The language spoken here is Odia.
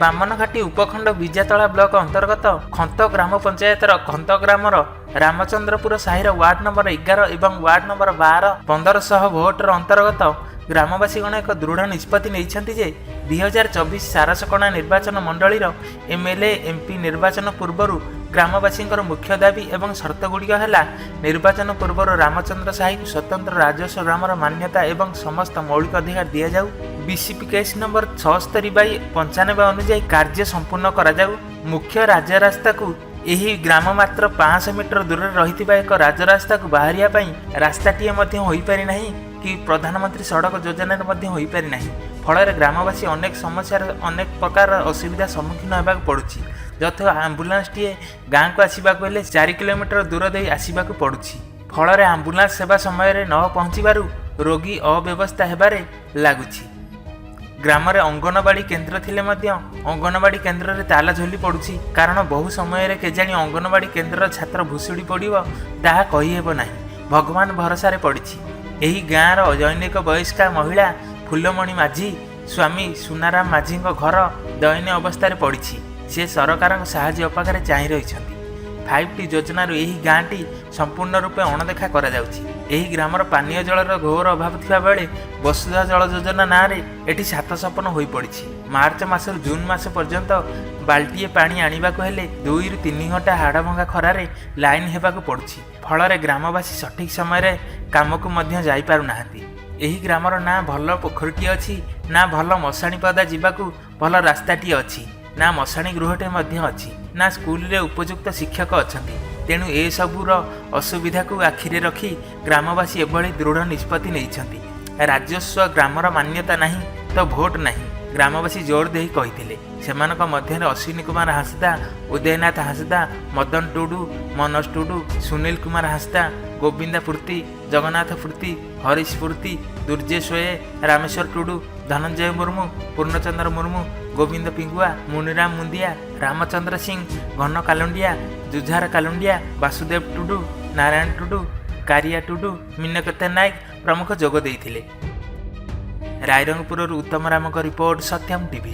ବାମନଘାଟି ଉପଖଣ୍ଡ ବିଜାତଳା ବ୍ଲକ ଅନ୍ତର୍ଗତ ଖନ୍ତ ଗ୍ରାମ ପଞ୍ଚାୟତର ଖନ୍ତ ଗ୍ରାମର ରାମଚନ୍ଦ୍ରପୁର ସାହିର ୱାର୍ଡ ନମ୍ବର 11 ଏବଂ ୱାର୍ଡ ନମ୍ବର 12 1500 ଭୋଟର ଅନ୍ତର୍ଗତ ଗ୍ରାମବାସୀଗଣ ଏକ ଦୃଢ଼ ନିଷ୍ପତ୍ତି ନେଇଛନ୍ତି ଯେ 2024 ସାରସକଣା ନିର୍ବାଚନ ମଣ୍ଡଳୀର ଏମ୍ଏଲ୍ଏ, ଏମ୍ପି ନିର୍ବାଚନ ପୂର୍ବରୁ ଗ୍ରାମବାସୀଙ୍କର ମୁଖ୍ୟ ଦାବି ଏବଂ ସର୍ତ୍ତଗୁଡ଼ିକ ହେଲା, ନିର୍ବାଚନ ପୂର୍ବରୁ ରାମଚନ୍ଦ୍ର ସାହିକୁ ସ୍ୱତନ୍ତ୍ର ରାଜସ୍ୱ ଗ୍ରାମର ମାନ୍ୟତା ଏବଂ ସମସ୍ତ ମୌଳିକ ଅଧିକାର ଦିଆଯାଉ, ବିସିପି କେସ୍ ନମ୍ବର 76/95 ଅନୁଯାୟୀ କାର୍ଯ୍ୟ ସମ୍ପୂର୍ଣ୍ଣ କରାଯାଉ, ମୁଖ୍ୟ ରାଜରାସ୍ତାକୁ ଏହି ଗ୍ରାମ ମାତ୍ର 500 ମିଟର ଦୂରରେ ରହିଥିବା ଏକ ରାଜରାସ୍ତାକୁ ବାହାରିବା ପାଇଁ ରାସ୍ତାଟିଏ ମଧ୍ୟ ହୋଇପାରି ନାହିଁ କି ପ୍ରଧାନମନ୍ତ୍ରୀ ସଡ଼କ ଯୋଜନାରେ ମଧ୍ୟ ହୋଇପାରି ନାହିଁ। ଫଳରେ ଗ୍ରାମବାସୀ ଅନେକ ସମସ୍ୟାର, ଅନେକ ପ୍ରକାର ଅସୁବିଧା ସମ୍ମୁଖୀନ ହେବାକୁ ପଡ଼ୁଛି। ଯଥା ଆମ୍ବୁଲାନ୍ସଟିଏ ଗାଁକୁ ଆସିବାକୁ ହେଲେ 4 କିଲୋମିଟର ଦୂର ଦେଇ ଆସିବାକୁ ପଡ଼ୁଛି। ଫଳରେ ଆମ୍ବୁଲାନ୍ସ ସେବା ସମୟରେ ନ ପହଞ୍ଚିବାରୁ ରୋଗୀ ଅବ୍ୟବସ୍ଥା ହେବାରେ ଲାଗୁଛି। ଗ୍ରାମରେ ଅଙ୍ଗନବାଡ଼ି କେନ୍ଦ୍ର ଥିଲେ ମଧ୍ୟ ଅଙ୍ଗନବାଡ଼ି କେନ୍ଦ୍ରରେ ତାଲା ଝୁଲି ପଡ଼ୁଛି, କାରଣ ବହୁ ସମୟରେ କେଜାଣି ଅଙ୍ଗନବାଡ଼ି କେନ୍ଦ୍ରର ଛାତ ଭୁଶୁଡ଼ି ପଡ଼ିବ ତାହା କହିହେବ ନାହିଁ। ଭଗବାନ ଭରସାରେ ପଡ଼ିଛି। ଏହି ଗାଁର ଜନୈକ ବୟସ୍କା ମହିଳା ଫୁଲମଣି ମାଝୀ, ସ୍ୱାମୀ ସୁନାରାମ ମାଝୀଙ୍କ ଘର ଦୟନୀୟ ଅବସ୍ଥାରେ ପଡ଼ିଛି। ସେ ସରକାରଙ୍କ ସାହାଯ୍ୟ ଅପେକ୍ଷାରେ ଚାହିଁ ରହିଛନ୍ତି। 5ଟି ଯୋଜନାରୁ ଏହି ଗାଁଟି ସମ୍ପୂର୍ଣ୍ଣ ରୂପେ ଅଣଦେଖା କରାଯାଉଛି। ଏହି ଗ୍ରାମର ପାନୀୟ ଜଳର ଘୋର ଅଭାବ ଥିବା ବେଳେ ବସୁଧା ଜଳ ଯୋଜନା ନାଁରେ ଏଠି ସାତ ସପନ ହୋଇପଡ଼ିଛି। ମାର୍ଚ୍ଚ ମାସରୁ ଜୁନ୍ ମାସ ପର୍ଯ୍ୟନ୍ତ ବାଲ୍ଟିଏ ପାଣି ଆଣିବାକୁ ହେଲେ 2ରୁ 3 ଘଣ୍ଟା ହାଡ଼ଭଙ୍ଗା ଖରାରେ ଲାଇନ୍ ହେବାକୁ ପଡ଼ୁଛି। ଫଳରେ ଗ୍ରାମବାସୀ ସଠିକ୍ ସମୟରେ କାମକୁ ମଧ୍ୟ ଯାଇପାରୁନାହାନ୍ତି। ଏହି ଗ୍ରାମର ନା ଭଲ ପୋଖରୀଟିଏ ଅଛି, ନା ଭଲ ମଶାଣି ପଦା ଯିବାକୁ ଭଲ ରାସ୍ତାଟିଏ ଅଛି, ନା ମଶାଣି ଗୃହଟେ ମଧ୍ୟ ଅଛି, ନା ସ୍କୁଲରେ ଉପଯୁକ୍ତ ଶିକ୍ଷକ ଅଛନ୍ତି। ତେଣୁ ଏସବୁର ଅସୁବିଧାକୁ ଆଖିରେ ରଖି ଗ୍ରାମବାସୀ ଏଭଳି ଦୃଢ଼ ନିଷ୍ପତ୍ତି ନେଇଛନ୍ତି। ରାଜସ୍ୱ ଗ୍ରାମର ମାନ୍ୟତା ନାହିଁ ତ ଭୋଟ ନାହିଁ, ଗ୍ରାମବାସୀ ଜୋର ଦେଇ କହିଥିଲେ। ସେମାନଙ୍କ ମଧ୍ୟରେ ଅଶ୍ୱିନୀ କୁମାର ହାଁସଦା, ଉଦୟନାଥ ହାଁସଦା, ମଦନ ଟୁଡୁ, ମନୋଜ ଟୁଡୁ, ସୁନୀଲ କୁମାର ହାଁସଦା, ଗୋବିନ୍ଦା ପୂର୍ତ୍ତି, ଜଗନ୍ନାଥ ପୂର୍ତ୍ତି, ହରିଶ ପୂର୍ତ୍ତି, ଦୁର୍ଜେ ସୋଏ, ରାମେଶ୍ୱର ଟୁଡୁ, ଧନଞ୍ଜୟ ମୁର୍ମୁ, ପୂର୍ଣ୍ଣଚନ୍ଦ୍ର ମୁର୍ମୁ, ଗୋବିନ୍ଦ ପିଙ୍ଗୁଆ, ମୁନିରାମ ମୁନ୍ଦିଆ, ରାମଚନ୍ଦ୍ର ସିଂ, ଘନ କାଲୁଣ୍ଡିଆ, ଜୁଝାର କାଲୁଣ୍ଡିଆ, ବାସୁଦେବ ଟୁଡୁ, ନାରାୟଣ ଟୁଡୁ, କାରିଆ ଟୁଡୁ, ମୀନକେତନ ନାୟକ ପ୍ରମୁଖ ଯୋଗ ଦେଇଥିଲେ। ରାଇରଙ୍ଗପୁରରୁ ଉତ୍ତମ ରାମଙ୍କ ରିପୋର୍ଟ, ସତ୍ୟମ ଟିଭି।